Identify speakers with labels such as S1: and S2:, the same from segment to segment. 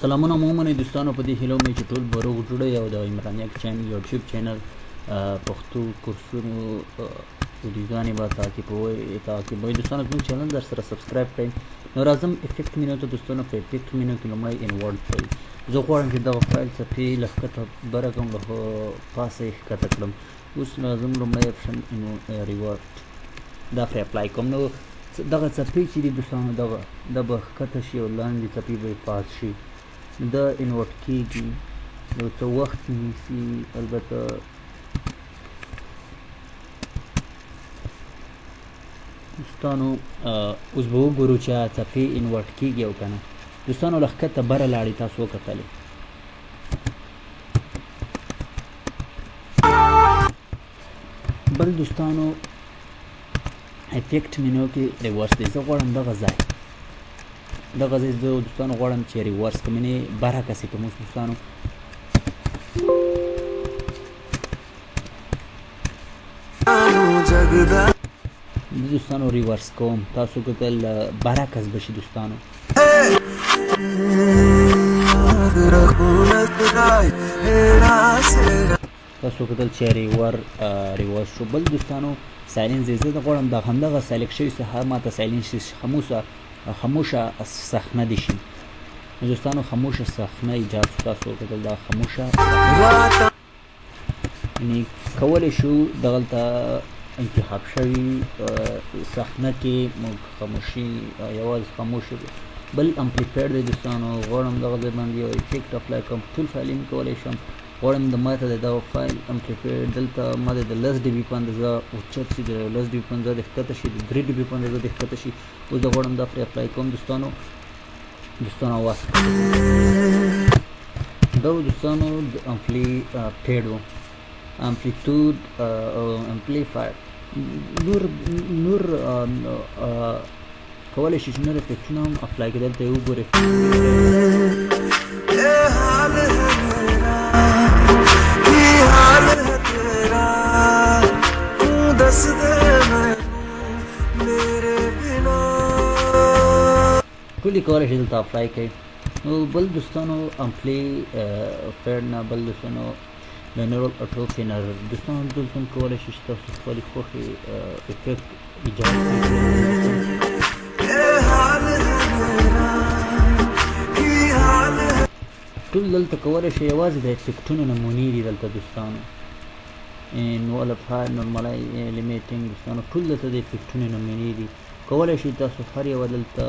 S1: سلامونه مو ومنئ دوستانو، په دې هیله مې چې ټول به روغ جوړ او د عمران یک چینل یوټیوب چینل پښتو کورسونو ویډیوګانې به تعقیبوئ. دوستانو زموږ چینل در سره subscribe کړئ. نو راځم effect menu ته. دوستانو په effect menu کې لومړی invert دی. زه غواړم چې دغه فایل څپې له ښکته بره کړم، له پاسه یې ښکته کړم. اوس راځم لومړی option revert دا پرې apply کوم. نو دغه څپې چې دي دوستانو دغه دا به ښکته شي او لاندې څپې به یې پاس شي. دا invert کیږي، یو څه وخت نیسي. البته دوستانو اوس به وګورو چې څپې invert کیږي او که نه. دوستانو له ښکته بره لاړې، تاسو وکتلې. بل دوستانو effect menu کې reverse دی. زه غواړم دغه ځای زه دوستانو غواړم چې reverse کړم، یعنې برعکس یې کړم. اوس دوستانو دوستانو reverse کوم، تاسو کتل برعکس به شي دوستانو. تاسو کتل چې reverse شو. بل دوستانو silence دی. زه غواړم دا همدغه select شوي ساحه ماته silence شي، خاموشه صحنه دي شي. دوستانو خاموشه صحنه ایجاد شو. تاسو کتل دا خاموشه، یعنې کولی شو دغلته انتخاب شوي صحنه کې موږ خاموشي یوازې خاموشه. بل amplifier دی دوستانو، غواړم دغه ځای باندې یو effect apply کړم. ټول فایلین کولی شم. غواړم د ماته د دغه فایل amplifier دلته ماته د 10 dB په اندازه اوچت شي، د 10 dB په اندازه د ښکته شي، د 3 dB په اندازه د ښکته شي. اوس زه غواړم دا پرې apply کوم دوستانو. دوستانو اواز دا دوستانو د amplified و، amplitude amplifier نور نور کولی شي چې نور effect ونه هم apply کړي. دلته یې وګورئ. ټول یې کولی شي دلته apply کړئ. نو بل دوستانو amplifier نه، بل دوستانو د neural auto thinner. دوستانو دلته هم کولی شئ چې تاسو خپلې خوښې effect ایجاد کړئ. ټول دلته کولی شئ، یوازې د effect ونو نمونې دي دلته دوستانو. envelope high normalize limiting دوستانو ټول دلته د effect ونو نمونې دي. کولی شئ تاسو هر یوه دلته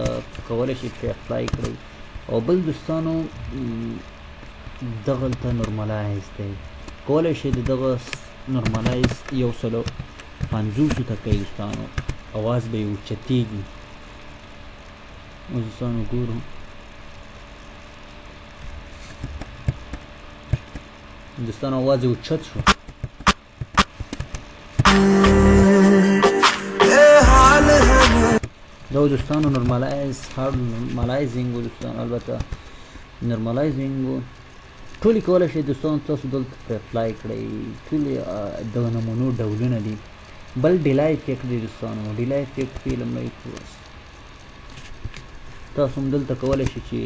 S1: کولی شئ پرې apply کړئ. او بل دوستانو دغلته normalize دی، کولی شئ د دغه normalize 150 ته کړئ دوستانو، اواز به یې اوچتېږي. اوس دوستانو ګورو دوستانو اواز یې اوچت شو. دا دوستانو normalize hard normalizing دوستانو، البته normalizing ټولې کولی شئ دوستانو تاسو دلته پرې apply کړئ. ټولې د نمونو ډولونه دي. بل delay effect دی دوستانو. delay effect کې لومړی تاسو هم دلته کولی شئ چې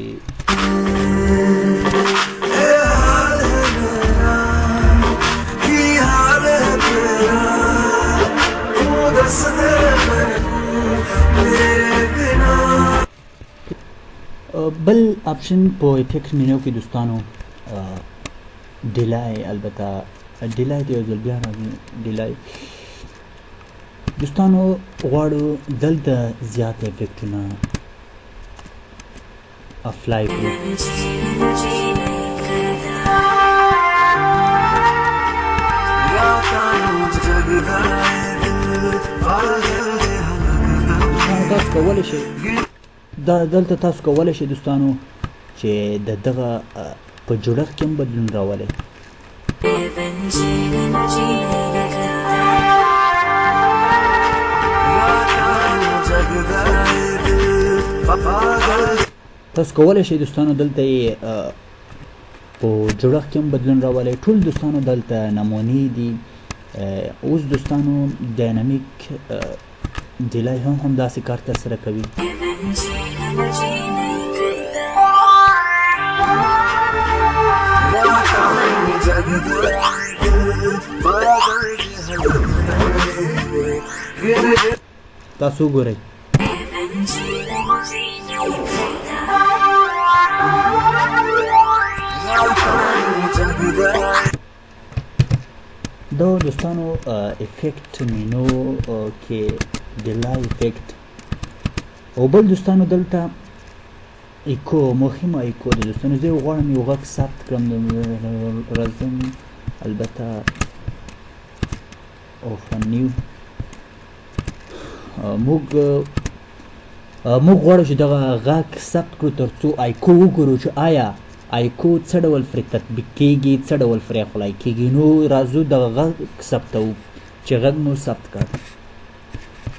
S1: بل option په effect menu کې دوستانو delay، البته delay دی یو ځل بیا راځي. delay دوستانو غواړو دلته زیات effect ونه apply کړو. تاسو کولی شئ دا دلته تاسو کولی شئ دوستانو چې د دغه په جوړښت کې هم بدلون راولئ. تاسو کولی شئ دوستانو دلته یې په جوړښت کې هم بدلون راولئ. ټول دوستانو دلته نمونې دي. اوس دوستانو dynamic delay هم همداسې کار ترسره کوي. تاسو وګورئ. دا دوستانو effect menu کې delay effect او بل دوستانو دلته ایکو، مهمه ایکو ده دوستانو. زه غواړم یو غږ ثبت کړم، راځم البته open new. موږ غواړو چې دغه غږ ثبت کړو تر څو ایکو وګورو چې آیا ایکو څه ډول پرې تطبیق کیږي، څه ډول پرې apply کیږي. نو راځو دغه غږ ثبتوو چې غږ مو ثبت کړ.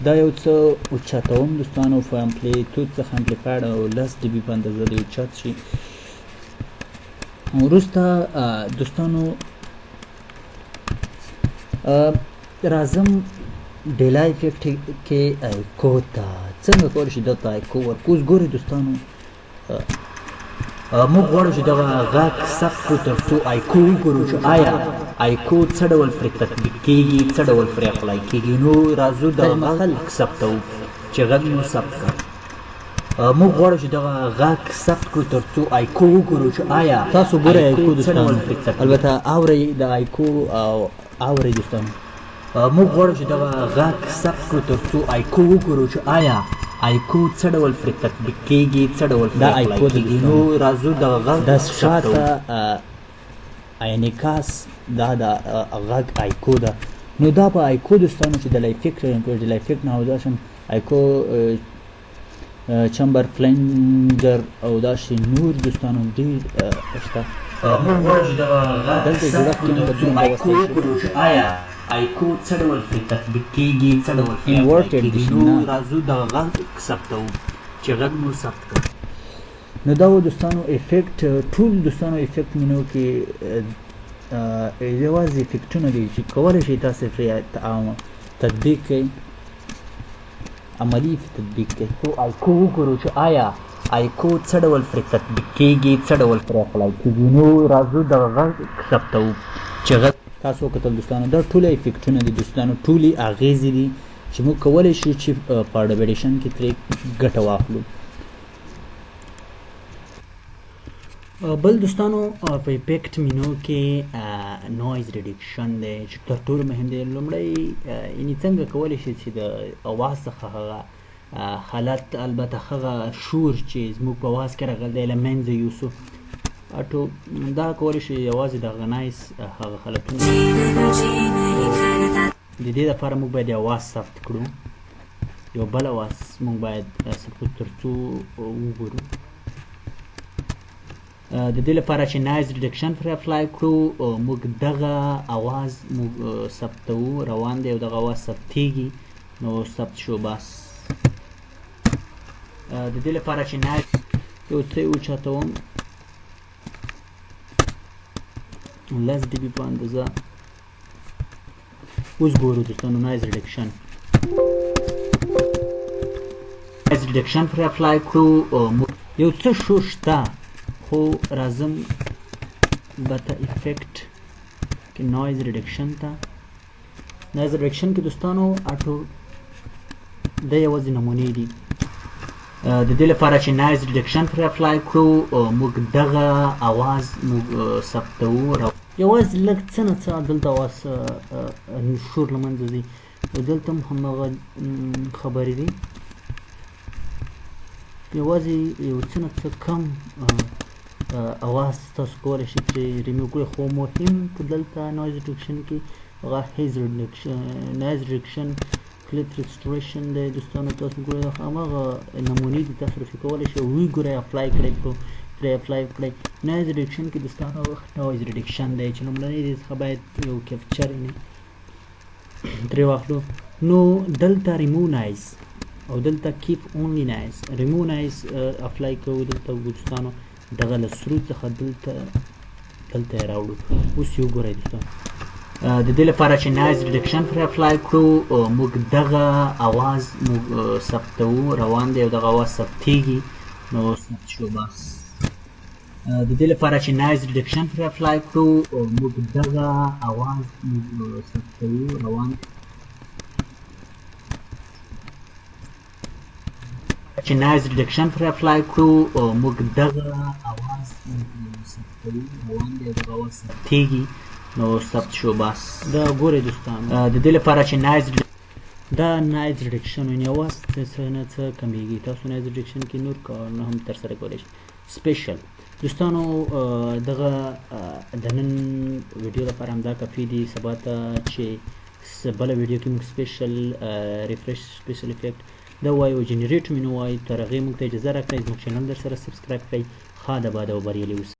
S1: دا یو څه اوچتوم دوستانو، په amplitude څخه amplified او 10 dB په اندازه دی اوچت شي. وروسته دوستانو راځم delay effect کې ایکو ته. څنګه کولی شي دلته ایکو ورکړو؟ اوس ګورئ دوستانو، موږ غواړو چې دغه غږ ثبت کړو تر څو ایکو وګورو چې آیا ایکو څه ډول پرې تطبیق کیږي، څه ډول پرې apply کیږي. نو راځو دغه غږ ثبتوو چې غږ مو ثبت کړ. موږ غواړو چې دغه غږ ثبت کړو تر څو ایکو وګورو چې آیا تاسو ګورئ ایکو دوستانو، البته اورئ د ایکو او اورئ دوستانو. موږ غواړو چې دغه غږ ثبت کړو تر څو ایکو وګورو چې آیا ایکو څه ډول پرې تطبیق کیږي، څه ډول پرې apply کیږي. نو راځو دغه غږ د شاته انعکاس، دا د غږ ایکو ده. نو دا په ایکو دوستانو چې د effect delay effect نه او دا شم echo chamber flanger او داسې نور دوستانو ډېر شته. موږ غواړو چې دغه غږ دلته جوړښت کې هم بدلون راوستی شي. آیا ایکو څه ډول پرې تطبیق کیږي، څه ډول پرې apply کیږي. نو راځو دغه غږ ثبتوو چې غږ مو ثبت کړ. نو دا و دوستانو effect. ټول دوستانو effect menu کې یوازې افیکټونه دي چې کولی شئ تاسې پرې تطبیق کړئ، عملي تطبیق کړئ. خو ایکو وګورو چې آیا ایکو څه ډول پرې تطبیق کیږي، څه ډول پرې apply کیږي. نو راځو دغه غږ ثبتوو چې غږ تاسو وکتل دوستانو. دا ټولې افیکټونه دي دوستانو، ټولې اغېزې دي چې موږ کولی شو چې په Adobe Audition کې ترې ګټه واخلو. بل دوستانو په effect menu کې noise reduction دی چې تر ټولو مهم دی. لومړی یعنې څنګه کولی شي چې د اواز څخه هغه حالت، البته هغه شور چې زموږ په اواز کې راغلی دی له منځه یوسو. اټو دا کولی شي یوازې دغه noise هغه حالتونه. د دې لپاره موږ باید اواز ثبت کړو، یو بل اواز موږ باید ثبت کړو تر څو وګورو. د دې لپاره چې noise reduction پرې apply کړو، موږ دغه اواز موږ ثبتوو، روان دی او دغه اواز ثبتیږي. نو ثبت شو بس. د دې لپاره چې noise یو څه اوچتوم 10 dB په اندازه. اوس ګورو دوستانو noise reduction، noise reduction پرې apply کړو. یو څه شور شته خو راځم بته effect کې noise reduction ته. noise reduction کې دوستانو اټو دا یوازې نمونې دي. د دې لپاره چې noise reduction پرې apply کړو، موږ دغه اواز موږ ثبتوو. یوازې لږ څه نه څه دلته اواز شور له منځه ځي او دلته هم هماغه خبرې دي، یوازې یو څه نه څه کم اواز تاسو کولی شئ ترې ریموو کړئ. خو مهم په دلته noise reduction کې هغه haze reduction، noise reduction، clip restoration دی دوستانو. تاسو ګورئ هماغه نمونې دي، تاسو پرې کولی شئ وګورئ، apply کړئ، پرې apply کړئ. noise reduction کې دوستانو noise reduction دی چې لومړنی دې څخه باید یو capture ترې واخلو. نو دلته ریموو نایز او دلته کیپ اونلی نایز، ریموو نایز اپلای کوو. دلته دوستانو دغه له سرود څخه دلته یې راوړو. اوس یې وګورئ دوستانو، د دې لپاره چې noise reduction پرې apply کړو، موږ دغه اواز موږ ثبتوو، روان دی او دغه اواز ثبتیږي. نو ثبت شو بس. د دې لپاره چې noise reduction پرې apply کړو، موږ دغه اواز موږ ثبتوو، روان دی. چې noise reduction پر apply کړو، موږ دغه اواز ثبتوو، روان دی، دغه اواز ثبتېږي، نو ثبت شو بس.
S2: دا ګورئ دوستانو،
S1: د دې لپاره چې noise
S2: دا noise reduction یعنې اواز څه نه څه کمیږي. تاسو noise reduction کې نور کارونه هم ترسره کولی شئ. special دوستانو، دغه د نن ویډیو لپاره همدا کافي دي. سبا ته چې بله ویډیو کې موږ special refresh، special effect دا وایو، generate مینو وایو. تر هغې موږ ته اجازه راکړئ، زموږ channel در سره subscribe کړئ. ښاد آباد او بریالي اوسئ.